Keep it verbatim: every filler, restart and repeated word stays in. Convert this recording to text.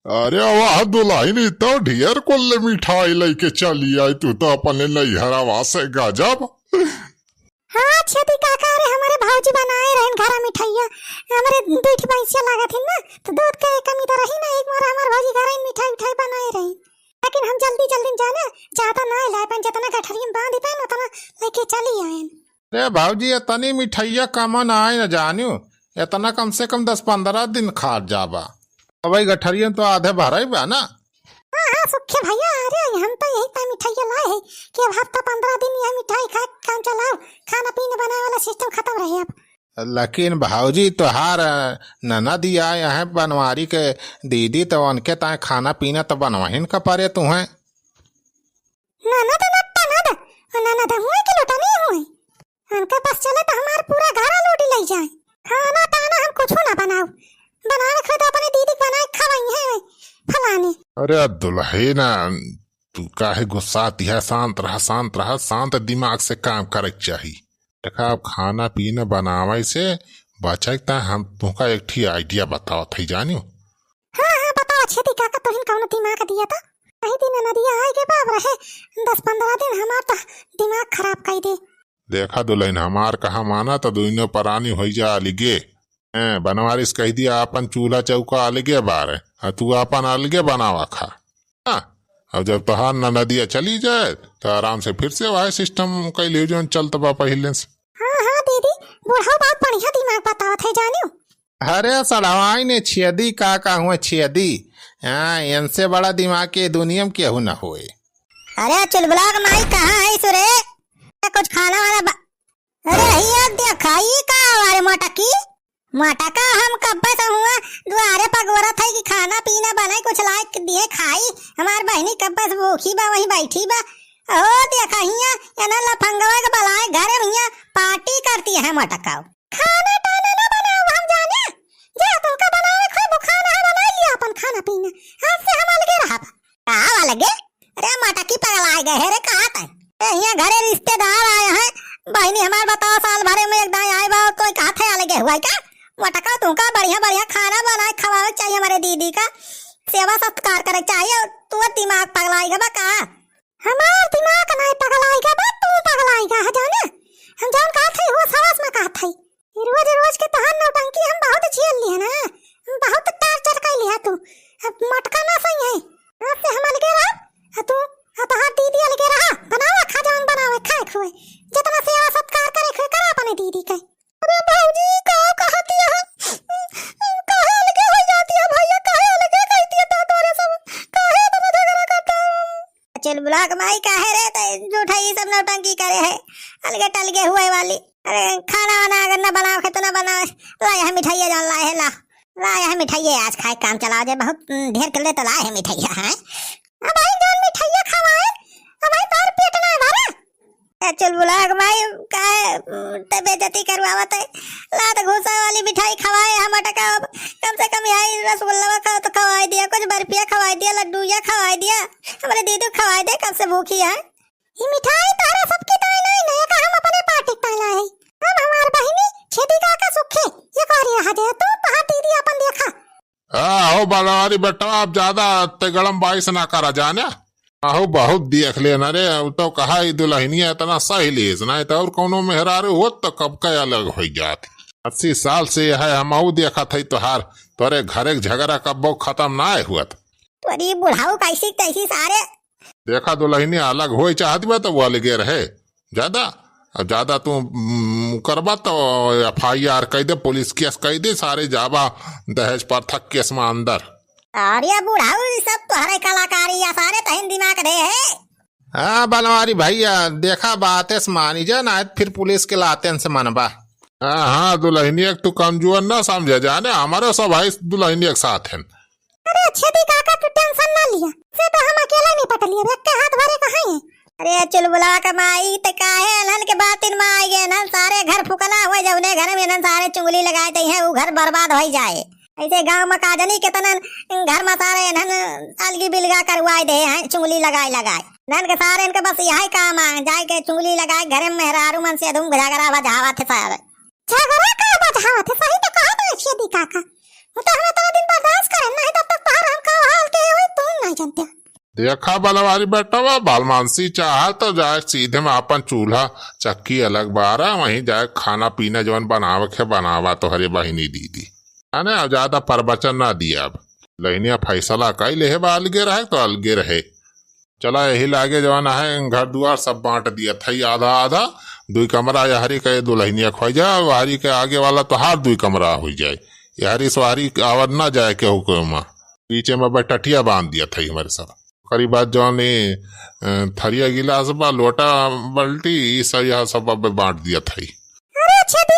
अरे वाह दुलहिन, ई तो ढेर कुल मिठाई लइके चली आई, तू तो अपने नैहरवा से गजब। हाँ छेदी काका, अरे हमरे भौजी बनाए रहिन घरा मिठाइया, हमरे दुइ ठे भैंसिया लागत हिन ना, तो दूध के कमी तो रही ना, एक बार हमार भौजी घरा मिठाई उठाई बनाए रहिन, लेकिन हम जल्दी जल्दी में जाने, ज्यादा ना लाए पाएन, जितना गठरिया में बांध पाएन उतना लेके चली आएन। रे भौजी, इतनी मिठाइया कम ना आए न जानियो, इतना कम से कम दस पन्द्रह दिन खा जाबा। अब भाई गठरिया में तो आधे भराई बा ना। हाँ, हाँ, सुखे भैया, अरे हम तो यही ता मिठाइया लाए हैं कि अब हफ्ता पन्द्रह दिन यह मिठाई खा के काम चलाओ, खाना पीना बनाए वाला सिस्टम खत्म रहे अब। लेकिन भौजी, तोहार ननद आई हैं बनवारी के दीदी, तो उनके ताए खाना पीना तो बनवाहिन का परे तुहें। ननद न ननद, ननद हुए कि लुटनी हुए। उनके बस चले तो हमार पूरा घर लूट ले जाए। खाना ताना हम कुछ ना बनाओ, बनावे खुद अपने दीदी के बनाए खवाई है फलाने। अरे दुलहिन, तू काहे गुस्साती है? शांत रहा, शांत रहा, शांत दिमाग से काम करे के चाही। देखा, अब खाना पीना बनावे से बचे के ता हम तुमका एक ठी idea बतावत है जानियो। हाँ, हाँ, बताओ छेदी काका, तुहिन कौनो दिमाग दिया था? कहीं दिन नदिया आए के बाप रहे, दस पन्द्रह दिन हमार तो दिमाग खराब कर दे। देखा दुलहिन, हमार कहा माना तो दुइनो परानी होई जा अलगे। हैं, बनवारी से कह दिया, आपन चूल्हा चौका अलगे बारे, आ तू आपन अलगे बनावा खा। हाँ, अब जब तोहार ननदिया चली जाए, तो आराम से फिर से वही सिस्टम कैले जौन चलत बा पहिले से। हाँ, हाँ दीदी, बुढ़ऊ बहुत बढ़िया दिमाग बतावत है जानियो। अरे सड़वाई ने छेदी का, का हुआ छेदी? हाँ, इनसे बड़ा दिमाग के दुनिया में केहू न होए। अरे चुलबुला के माई कहाँ है सुरे? कुछ खाना वाला बा-, अरे हिया देखा, ई का हवा रे मोटकी? मोटका, हम कब्बे से हुआ दुआरे पर गोरत है कि खाना पीना बनाई, कुछ लाए के दिए खाई। हमार बहिनी कब्बे से भूखी बा, वहीं बैठी बा। ओ देखा हिया, एना लफंगवा के बलाए घरे में हिया पार्टी करती है मोटका। खाना टाना ना बनाओ हम जाने, जे तुमका बनावे के होई, वो खाना है, बनाई लिया अपन खाना पीना। आज से हम अलगे रहब। का अलगे? अरे मटकी पगलाए गए है रे, कहा तै? ए, हियाँ घरे रिश्तेदार आए हैं, बहिनी हमार बताओ, साल भरे में एक दाई आए बा, तो कहा थे अलगे हुआ है का? मटका तुमका बढ़िया बढ़िया खाना बनाए खवावे चाहिए हमारे दीदी का, सेवा सत्कार करे चाहिए, तू दिमाग पगलाए गए बा का? हमार दिमाग नाहीं पगलाइगा बा, तू पगलाइगा ह जाने। हम जौन कहत हई, होस हवास में कहत हई। ई रोज रोज के तोहार नौटंकी हम बहुत झेल लिहे ना, हम बहुत torture कइ लिहा तू। अब मटका ना सही है, आज से हम अलगे रहब, आ तू, आ तोहार दीदी अलगे रहा, बनावा खा जौन बनावे, खाए खुए, जितना सेवा सत्कार करे खुए, करा अपने दीदी के। अरे भौजी, का कहती है? काहे अलगे हो जाती है भैया? काहे अलगे कहती है तो तोरे सब? काहे इतना झगड़ा करता है? चुलबुला के माई काहे रे ते झूठा ई सब नौटंकी करे है? अलगे टलगे हुए वाली। अरे खाना वाना अगर ना बनावे तो ना बनावे। ला यह मिठाइया जान लाए है, ला। ला यह मिठाइया आज खाए काम चलाओ जे बहुत, उम, ढेर कर ले तो लाए है मिठाइया, हैं? अब भाई जौन मिठाइया खवाए, अब भाई तोर पेट ना भरा। ए, चुलबुला के माई, काहे, उम, ते बेइज्जती करवावत है? ला त घूसा वाली मिठाई खवाए, हम अटका अब। कम से कम यही रसगुल्ला खा तो खवाई दिया, कुछ बर्फिया खवाई दिया, लड्डूया खवाई दिया, हमरे दीदी खवाई दे, कब से भूखी है। ई मिठाई तोहरा सबके ताई नहीं, नहीं का हम अपने पार्टी ताई लाए। हम हमार बहिनी छेदी काका सुखी, ये कह रही है, तू तोहार दीदी अपन देखा। आहो बनवारी बेटा, अब ज्यादा ते गरम बाइस ना करा जाने। आहो बहुत देख लेना रे, अब तो कहा ई दुलहिनिया इतना सही लेस, नाहीं तो और कौनो मेहरारू होत तो कब का अलग होइ जात। अस्सी साल से यह है, हम आऊ देखत है तोहार, तोरे घरे के झगड़ा कब्बो खत्म नाहीं हुअत। तोरी बुढ़ाऊ कैसी तैसी सारे। देखा दुलहिनिया अलग होइ चाहत बा तो वो अलगे रहे। ज्यादा, अब ज्यादा तू, उम, करबा तो FIR कइ दे, पुलिस केस कइ दे, सारे जाबा दहेज प्रथा केस में अंदर। अरे बुढ़ाऊ, ई सब तोहरे कलाकारी या सारे तहिन दिमाग दे है। हाँ बनवारी भैया, देखा बातें से मानी जा ना, फिर पुलिस के लातेन से मनबा। हाँ, हाँ, दुलहिनिया के तू कमजोर ना समझे जाने, हमारे सब भाई दुलहिनिया के साथ हैं। अरे छेदी काका, तू tension ना लिया, से तो हम अकेला निपट लिया, एक के हाथ भरे कहाँ है। अरे चुलबुला के माई, ते काहे इन्हन के बातिन में आई गए? इन्हन सारे घर फुकना हुए, जौने घर में इन्हन सारे चुंगली लगाए दे हैं, उ घर बर्बाद होइ जाए। ऐसे गाँव में का जनी कितनन घर में सारे इन्हन अलगी बिलगा करवाए दे हैं, चुंगली लगाए लगाए। इन्हन के सारे इनके बस यही काम आ, जाए के चुंगली लगाए, घरे में मेहरारू मन से धूम झगड़ा बजावत है सारे। झगड़ा का बजावत है, सही तो कहा तो छेदी काका। वो तो हम इतना दिन बर्दाश्त करें, नहीं तब तक तोहर हम का हाल चलते। देखा बलवारी बेटवा, बालमानसी चाहा तो जाए सीधे में आपन चूल्हा चक्की अलग बारा, वहीं जाए खाना पीना जवन बनावे के बनावा, तोहरे बहिनी दीदी। अने अब ज्यादा प्रवचन ना दिया। अब दुलहिनिया फैसला कई लेहे बा, अलगे रहे तो अलगे रहे। चला यही लागे जवन है घर दुआर सब बांट दिया थई आधा आधा, दुई कमरा यहरी के दुलहिनिया खोई जा, वहरी के आगे वाला तोहार दुई कमरा हो जाए, यहरी से वहरी आवर ना जाए केहू के ओमा, बीचे में बैठटिया बांध दिया थई हमारे सब। ओकरी बाद जौन ई, अ, थरिया गिलास बा, लोटा, बाल्टी, ई सब, यह सब अब बांट दिया थई। अरे अच्छा, दे